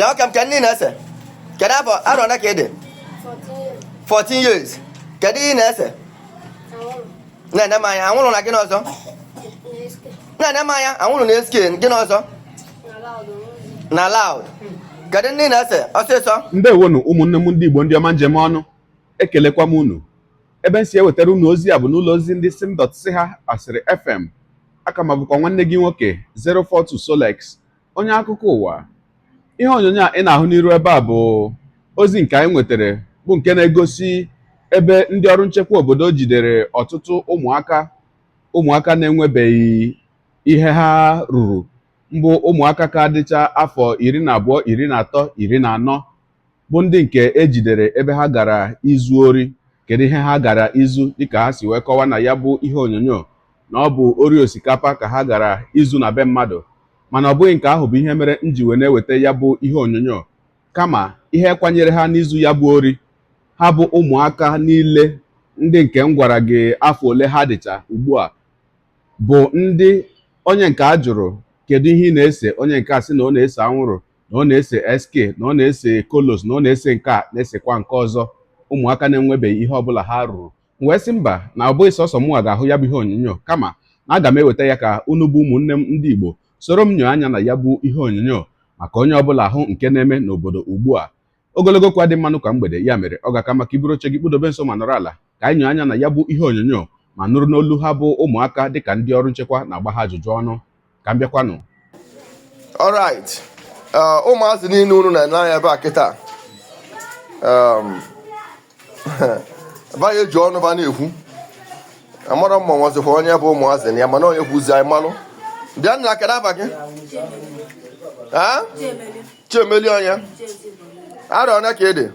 Bịa nwoke m, kedu ndị ị na-ese? Kedu afọ, arọ ole ka ị dị? 14 years. Kedu ihe ị na-ese? Na-ene m anya. Anwụrụ na gịnị ọzọ? Na-ene m anya. Anwụrụ na SK, gịnị ọzọ? Na loud. Kedu ndị ị na-ese? Ọsịsọ. Ndewonu, ụmụnne m ndị Igbo, ndị ọma njem ọnụ. Ekelekwa m unu. Ebe m si ewetara unu ozi a bụ n'ụlọ ozi ndị sim dot si ha asịrị FM. Aka ma bụkwa nwanne gị nwoke 042 Solex, onye akụkọ ụwa. Ihe onyonyo a ị na-ahụ n'iru ebe a bụ ozi nke anyị nwetara, bụ nke na-egosi ebe ndị ọrụ nchekwa obodo jidere ọtụtụ ụmụaka, ụmụaka na-enwebeghị ihe ha ruru mbụ, ụmụaka ka dịcha afọ 12, 13, 14, bụ ndị nke ejidere ebe ha gara izu ori. Kedu ihe ha gara izu? Dịka ha si wee kọwa na ya bụ ihe onyonyo, na ọ bụ ori osikapa ka ha gara izu na be mmadụ. Mana ọ bụghị nke ahụ bụ ihe mere m ji wee na-eweta ya bụ ihe onyonyo, kama ihe kwanyere ha n'izu ya bụ ori. Ha bụ ụmụaka niile ndị nke m gwara gị afọ ole ha dịcha ugbu a, bụ ndị onye nke a jụrụ, "Kedu ihe ị na-ese?" onye nke a sị na ọ na-ese anwụrụ, na ọ na-ese SK, na ọ na-ese kolos, na ọ na-ese nke a, na-esekwa nke ọzọ. Ụmụaka na-enwebeghị ihe ọbụla ha ruru. M wee sị mba, na ọ bụghị sọsọ mụnwa ga-ahụ ya bụ ihe onyonyo, kama na aga m eweta ya ka unu bụ ụmụnne m ndị Igbo soro m nyoo anya na ya bụ ihe onyonyo, maka onye ọbụla hụ nke na-eme n'obodo ugbu a. Ogologo kwa dị mmanụ ka mgbede. Ya mere, ọ ga-aka maka iburu oche gị, kpụdobe nso ma nọrọ ala ka anyị nyoo anya na ya bụ ihe onyonyo ma nụrụ n'olu ha bụ ụmụaka, dịka ndị ọrụ nchekwa na-agba ha ajụjụ ọnụ. Ka m bịakwanụ. Alright, ụmụazị niile unu na-ene anya ebe a kịta, ba ya eji ọnụ ba na-ekwu. Amara m ma nwazikwa onye bụ ụmụazị na ya, mana onye kwuzi anyị malụ. Bịa nna, kedu afa gị? Ha? Chiemeli. Onye arọ one ka ị dị?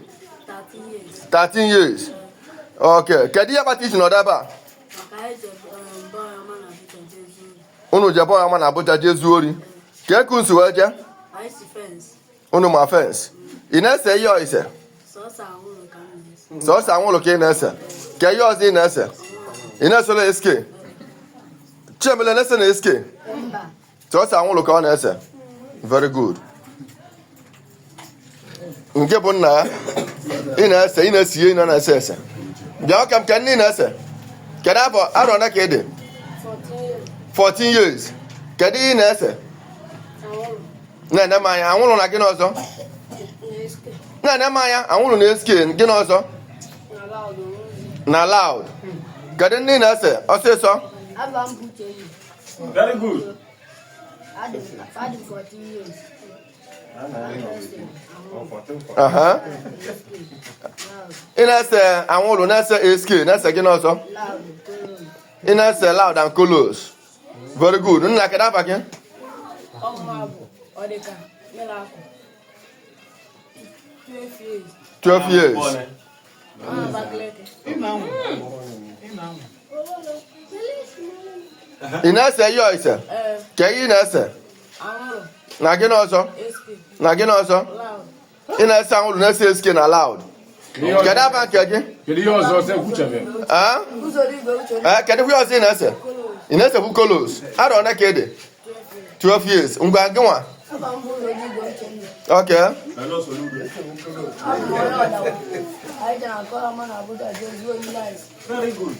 13 years. Ok, kedu ihe kpata iji nọdụ ebe a? Unu jebe ọma na Abuja jee zuo ori. Ka eku nsi wee jee? Unu ma fence. Ị na-ese ihe ise? Sọsọ anwụrụ ka ị na-ese? Ka ihe ọzọ ị na-ese? Ị na-esere SK? Chiemele na-ese na SK? Sọsọ anwụrụ ka ọ na-ese. Very good. Nke bụ nna ya, ị na-ese, ị na-ese ihe ị na-ese ese. Bịa ka m, ke ndị ị na-ese? Kedu afọ, arọ ole ka ị dị? 14 years. Kedu ihe ị na-ese? Na-ene m anya. Anwụrụ na gịnị ọzọ? Na-ene m anya. Anwụrụ na SK, gịnị ọzọ? Na loud. Kedu ndị ị na-ese? Ọsịsọ. Very good. Adị 14 years. Aha. Ị na-ese anwụrụ, na-ese SK, na-ese gịnị ọzọ? Ị na-ese loud and colos. Very good. Nna, kedu afa gị? Ọmụma bụ Ọdịka Miracle. 12 years. 12 years. Ọ Abakaliki. Ị na-ese ihe ise? Ee. Ka ihe ị na-ese? Anwụrụ. Na gịnị ọzọ? SK. Na gịnị ọzọ? Loud. Ị na-ese anwụrụ, na-ese SK na loud. Kedu afa nke gị? Kedu ihe ọzọ sị ekwuchebe? Ee? Ee, kedu ihe ọzọ ị na-ese? Ị na-esekwu kolos. Arọ one ka ị dị? 12 years. Ngwa, gị nwa? Okay. Very good.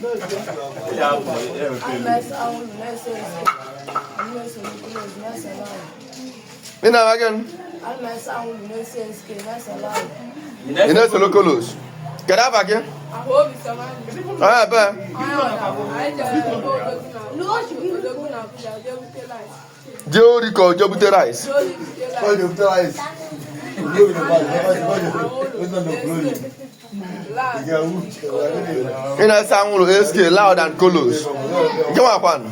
Ị na-eme gịnị? Ị na-esolo kolos. Kedu afa gị? Onye ebe? Jee ori ka o jee bute rice. Ị na-ese anwụrụ, SK, loud and colos. Gị nwakwanụ?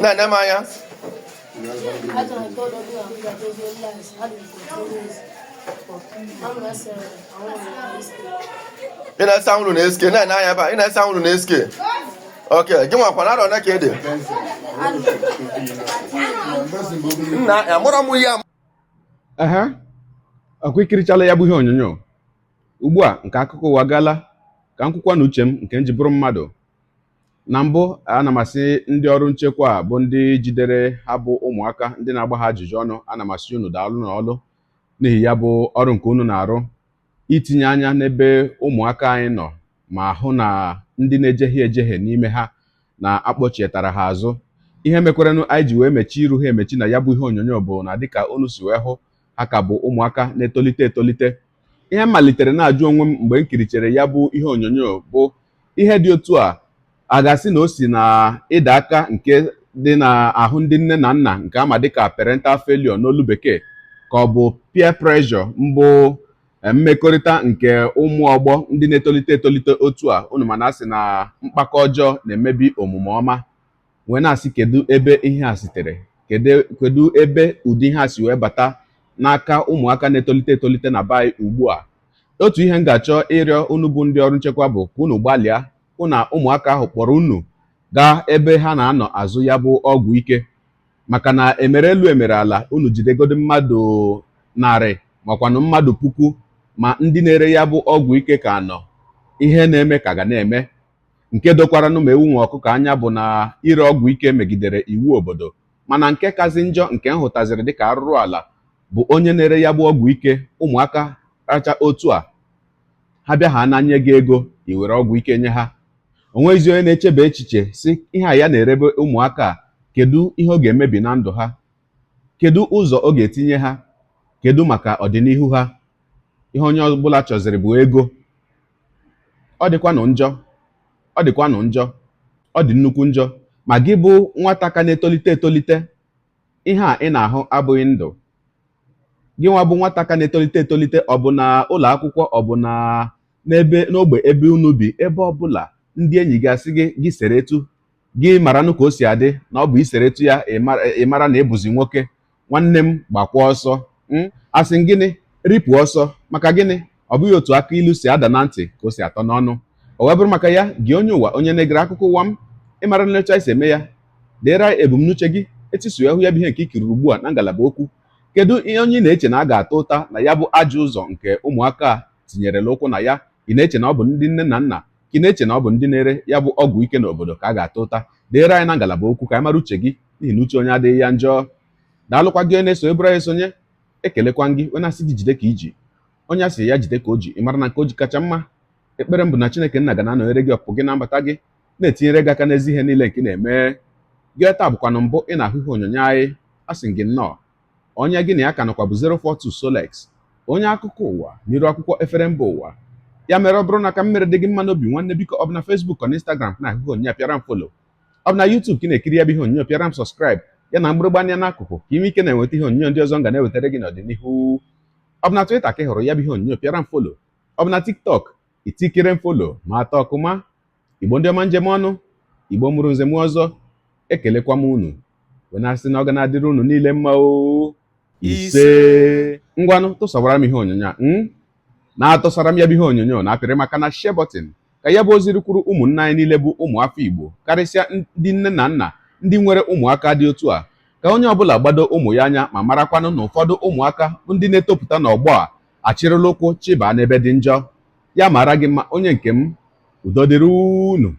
Na-ene m anya. Ị na-ese anwụrụ na SK. Na-ene anya ebe a. Ị na-ese anwụrụ na SK. Ok, gị nwakwa, arọ one ka ị dị? Nna, amụrụ m ihe. Ehe, ọkwa ikirichala ya bụ ihe onyonyo. Ugbu a nke akụkọ ụwa gala, ka m kwukwa na uche m nke m ji bụrụ mmadụ. Na mbụ, ana m asị ndị ọrụ nchekwa a bụ ndị jidere ha bụ ụmụaka ndị na-agba ha ajụjụ ọnụ, ana m asị unu daalụ n'ọlụ n'ihi ya bụ ọrụ nke unu na-arụ itinye anya n'ebe ụmụaka anyị nọ ma hụ na ndị na-ejehie ejehie n'ime ha na-akpọchietara ha azụ. Ihe mekwaranụ anyị ji wee mechie iru ha emechi na ya bụ ihe onyonyo bụ na dịka unu si wee hụ, ha ka bụ ụmụaka na-etolite etolite. Ihe m malitere na-ajụ onwe m mgbe m kirichere ya bụ ihe onyonyo bụ ihe dị otu a a ga-asị na o si na ịda aka nke dị n'ahụ ndị nne na nna nke ama dịka parental failure n'olu bekee, ka ọ bụ peer pressure, mbụ mmekọrịta nke ụmụ ọgbọ ndị na-etolite etolite otu a. Unu mana asị na mkpakọ ọjọọ na-emebi omume ọma, wee na-asị kedu ebe ihe a sitere, kedu ebe ụdị ihe a si wee bata n'aka ụmụaka na-etolite etolite na be anyị ugbu a. Otu ihe m ga-achọ ịrịọ unu bụ ndị ọrụ nchekwa bụ ka unu gbalịa hụ na ụmụaka ahụ kpọrọ unu gaa ebe ha na-anọ azụ ya bụ ọgwụ ike, maka na emere elu emere ala, unu jidegodo mmadụ 100 makwanụ mmadụ 1000, ma ndị na-ere ya bụ ọgwụ ike ka nọ, ihe na-eme ka ga na-eme. Nke dokwaranụ ma ewu nwe ọkụkọ anya bụ na ire ọgwụ ike megidere iwu obodo, mana nke kazi njọ nke m hụtaziri dịka arụrụ ala bụ onye na-ere ya bụ ọgwụ ike, ụmụaka racha otu a, ha bịa ha na-nye gị ego i were ọgwụ ike nye ha. O nweghịzi onye na-echebe echiche si ihe a ya na-erebe ụmụaka a, kedu ihe ọ ga-emebi na ndụ ha, kedu ụzọ ọ ga-etinye ha, kedu maka ọdịnihu ha. Ihe onye ọbụla chọziri bụ ego. Ọ dịkwanụ njọ, ọ dịkwanụ njọ, ọ dị nnukwu njọ. Ma gị bụ nwata ka na-etolite etolite, ihe a ị na-ahụ abụghị ndụ. Gị nwa bụ nwata ka na-etolite etolite, ọ bụ na ụlọ akwụkwọ, ọ bụ na n'ebe n'ogbe ebe unu bi, ebe ọbụla ndị enyi gị asị gị gị sere etu gị maranụ ka o si adị na ọ bụ isere etu ya ị mara na ịbụzi nwoke. Nwanne m, gbakwa ọsọ. Asị m gịnị? Ripụ ọsọ. Maka gịnị? Ọ bụghị otu aka ilu si ada na ntị ka o si atọ n'ọnụ. O wee bụrụ maka ya, gị onye ụwa, onye na-egere akụkọ ụwa m, ịmara nlecha esi eme ya, deere anyị ebumnuche gị etisu ahụ ya bụ ihe nke i kiriri ugbu a na ngalaba okwu. Kedu ihe onye ị na-eche na a ga-ata ụta na ya bụ ajọ ụzọ nke ụmụaka a tinyerela ụkwụ na ya? Ị na-eche na ọ bụ ndị nne na nna, ka ị na-eche na ọ bụ ndị na-ere ya bụ ọgwụ ike n'obodo ka a ga-ata ụta? Deere anyị na ngalaba okwu ka anyị mara uche gị, n'ihi na uche onye adịghị ya njọ. Daalụkwa gị onye na-eso eburu anyị esonye, ekelekwa gị, onye asị gị jide ka iji, onye asị ya jide ka o ji, ị mara na nke o ji kacha mma. Ekpere m bụ na Chineke nna ga na-anọnyere gị ọpụpụ gị na mbata gị, na-etinyere gị aka n'ezi ihe niile nke ị na-eme. Gị taa bụkwanụ mbụ ị na-ahụ ihe onyonyo anyị, asị gị nnọọ. Onye gị na ya ka nọkwa bụ 042 Solex, onye akụkọ ụwa n'iru akwụkwọ efere mba ụwa. Ya mere, ọ bụrụ na ka m mere dị gị mma n'obi, nwanne, biko, ọ bụ na Facebook, ọ na Instagram ka na-ahụ ihe onyonyo, pịara m follow. Ọ bụ na YouTube ka ị na-ekiri ya bụ ihe onyonyo, pịara m subscribe ya na mgbịrịgba anya n'akụkụ ka ime ike na-enweta ihe onyonyo ndị ọzọ m ga na-ewetara gị n'ọdịnihu. Ọ bụ na Twitter ka ị hụrụ ya bụ ihe onyonyo, pịara m follow. Ọ bụ na TikTok, itikere m follow ma atọ ọkụma. Igbo ndị ọma, njem ọnụ, Igbo mụrụ nze m ọzọ, ekelekwa m unu wee na-asị na ọ ga na-adịrị unu niile mma o. Ise. Ngwanụ, tụsawara m ihe onyonyo a, na-atụsara m ya bụ ihe onyonyo, na-apịrị maka na share button ka ya bụ ozi rukwuru ụmụnne anyị niile bụ ụmụafọ Igbo, karịsịa ndị nne na nna ndị nwere ụmụaka dị otu a, ka onye ọbụla gbado ụmụ ya anya ma marakwanụ na ụfọdụ ụmụaka bụ ndị na-etopụta n'ọgbọ a achịrịla ụkwụ chịbaa n'ebe dị njọ. Ya mara gị mma, onye nke m. Udo dịrị unu.